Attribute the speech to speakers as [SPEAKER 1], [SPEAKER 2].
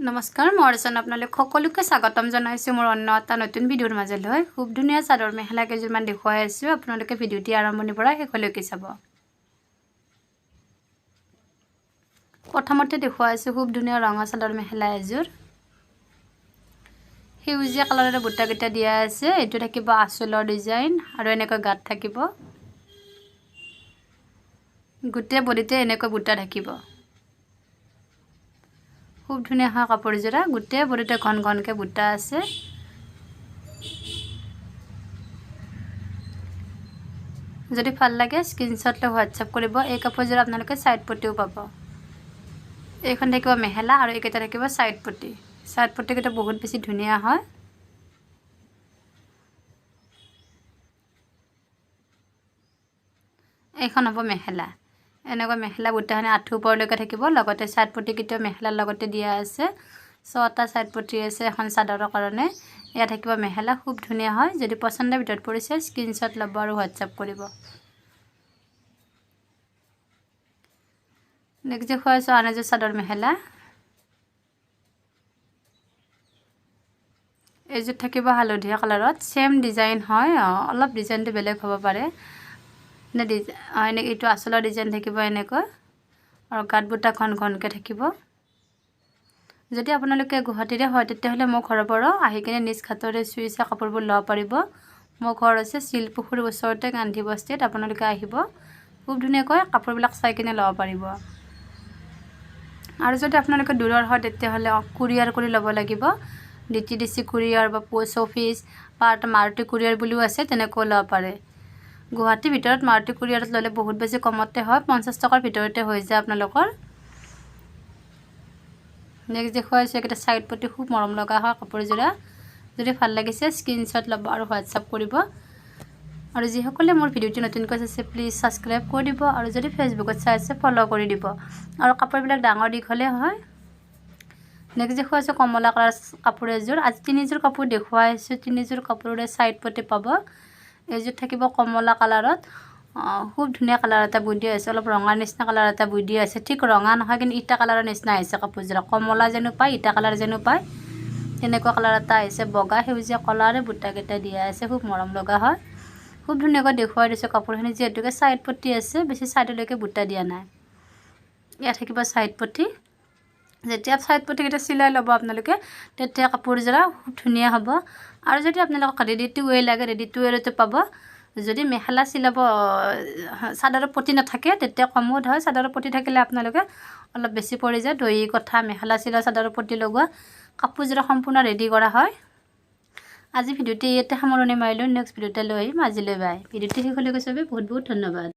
[SPEAKER 1] নমস্কাৰ, মই অৰ্চনা, আপোনালোক সকলোকে স্বাগতম জনাইছোঁ মোৰ অন্য এটা নতুন ভিডিঅ'ৰ মাজলৈ। খুব ধুনীয়া চাদৰ মেখেলা কেইযোৰমান দেখুৱাই আছোঁ। আপোনালোকে ভিডিঅ'টি আৰম্ভণিৰ পৰা শেষলৈকে চাব। প্ৰথমতে দেখুৱাই আছোঁ খুব ধুনীয়া ৰঙা চাদৰ মেখেলা এযোৰ। সেউজীয়া কালাৰৰ বুটাকেইটা দিয়া আছে। এইটো থাকিব আঁচলৰ ডিজাইন আৰু এনেকৈ গাত থাকিব। গোটেই বডিতে এনেকৈ বুটা থাকিব। খুব ধুনীয়া হয় কাপোৰযোৰা। গোটেই বডিতে ঘন ঘনকৈ বুটা আছে। যদি ভাল লাগে, স্ক্ৰীনশ্বট লৈ হোৱাটছআপ কৰিব। এই কাপোৰযোৰা আপোনালোকে ছাইড পটিও পাব। এইখন থাকিব মেখেলা আৰু এইকেইটা থাকিব ছাইড পটি। ছাইড পটিকেইটা বহুত বেছি ধুনীয়া হয়। এইখন হ'ব মেখেলা। এনেকুৱা মেখেলা বুটাখিনি আঁঠু ওপৰলৈকে থাকিব। লগতে ছাইড পটিকেইটাও মেখেলাৰ লগতে দিয়া আছে। ছটা ছাইড পটি আছে এখন চাদৰৰ কাৰণে। এয়া থাকিব মেখেলা। খুব ধুনীয়া হয়। যদি পচন্দৰ ভিতৰত পৰিছে, স্ক্ৰীনশ্বট ল'ব আৰু হোৱাটছআপ কৰিব। নেক্সট দেখুৱাইছোঁ আন এযোৰ চাদৰ মেখেলা। এইযোৰ থাকিব হালধীয়া কালাৰত। ছেম ডিজাইন হয়, অলপ ডিজাইনটো বেলেগ হ'ব পাৰে। এনে এনে এইটো আচলৰ ডিজাইন থাকিব এনেকৈ আৰু গাত বুটা ঘন ঘনকৈ থাকিব। যদি আপোনালোকে গুৱাহাটীৰে হয়, তেতিয়াহ'লে মোৰ ঘৰৰ পৰাও আহি কিনে নিজ হাতৰে চুই চাই কাপোৰবোৰ ল'ব পাৰিব। মোৰ ঘৰ আছে শিলপুখুৰীৰ ওচৰতে, গান্ধী বস্তিত। আপোনালোকে আহিব, খুব ধুনীয়াকৈ কাপোৰবিলাক চাই কিনে ল'ব পাৰিব। আৰু যদি আপোনালোকে দূৰৰ হয়, তেতিয়াহ'লে কুৰিয়াৰ কৰি ল'ব লাগিব। ডিটিডিচি কুৰিয়াৰ বা প'ষ্ট অফিচ বা এটা মাৰুতি কুৰিয়াৰ বুলিও আছে, তেনেকৈও ল'ব পাৰে। গুৱাহাটীৰ ভিতৰত মাৰুতি কুৰিয়াৰত ল'লে বহুত বেছি কমতে হয়, 50 টকাৰ ভিতৰতে হৈ যায় আপোনালোকৰ। নেক্সট দেখুৱাইছোঁ এইকেইটা ছাইড পটি। খুব মৰম লগা হয় কাপোৰযোৰা। যদি ভাল লাগিছে, স্ক্ৰীনশ্বট ল'ব আৰু হোৱাটছআপ কৰিব। আৰু যিসকলে মোৰ ভিডিঅ'টো নতুনকৈ চাইছে, প্লিজ ছাবস্ক্ৰাইব কৰি দিব আৰু যদি ফেচবুকত চাই আছে, ফ'ল' কৰি দিব। আৰু কাপোৰবিলাক ডাঙৰ দীঘলে হয়। নেক্সট দেখুৱাইছোঁ কমলা কালাৰ কাপোৰ এযোৰ। আজি তিনিযোৰ কাপোৰ দেখুৱাই আছোঁ। তিনিযোৰ কাপোৰৰে ছাইড পটি পাব। এইযোৰ থাকিব কমলা কালাৰত। খুব ধুনীয়া কালাৰ এটা বৈ দিয়া আছে। অলপ ৰঙাৰ নিচিনা কালাৰ এটা বৈ দিয়া আছে। ঠিক ৰঙা নহয়, কিন্তু ইটা কালাৰৰ নিচিনা আহিছে কাপোৰযোৰা। কমলা যেনো পায়, ইটা কালাৰ যেনো পায়, তেনেকুৱা কালাৰ এটা আহিছে। বগা, সেউজীয়া, কলাৰে বুটাকেইটা দিয়া আছে। খুব মৰম লগা হয়। খুব ধুনীয়াকৈ দেখুৱাই দিছোঁ কাপোৰখিনি, যিহেতুকে ছাইড পটি আছে, বেছি ছাইডলৈকে বুটা দিয়া নাই। ইয়াত থাকিব ছাইড পটি। যেতিয়া ছাইড পটিকেইটা চিলাই ল'ব আপোনালোকে, তেতিয়া কাপোৰযোৰা খুব ধুনীয়া হ'ব। আৰু যদি আপোনালোকক ৰেডি টু ৱেৰ লাগে, ৰেডি টু ৱেৰতো পাব। যদি মেখেলা চিলাব চাদৰৰ পটি নাথাকে, তেতিয়া কমত হয়। চাদৰৰ পটি থাকিলে আপোনালোকে অলপ বেছি পৰি যায়। দহি কথা, মেখেলা চিলোৱা, চাদৰৰ পটি লগোৱা, কাপোৰযোৰা সম্পূৰ্ণ ৰেডি কৰা হয়। আজি ভিডিঅ'টি ইয়াতে সামৰণি মাৰিলোঁ। নেক্সট ভিডিঅ'তে লৈ আহিম। আজিলৈ বাই। ভিডিঅ'টি শেষলৈকে চবেই বহুত বহুত ধন্যবাদ।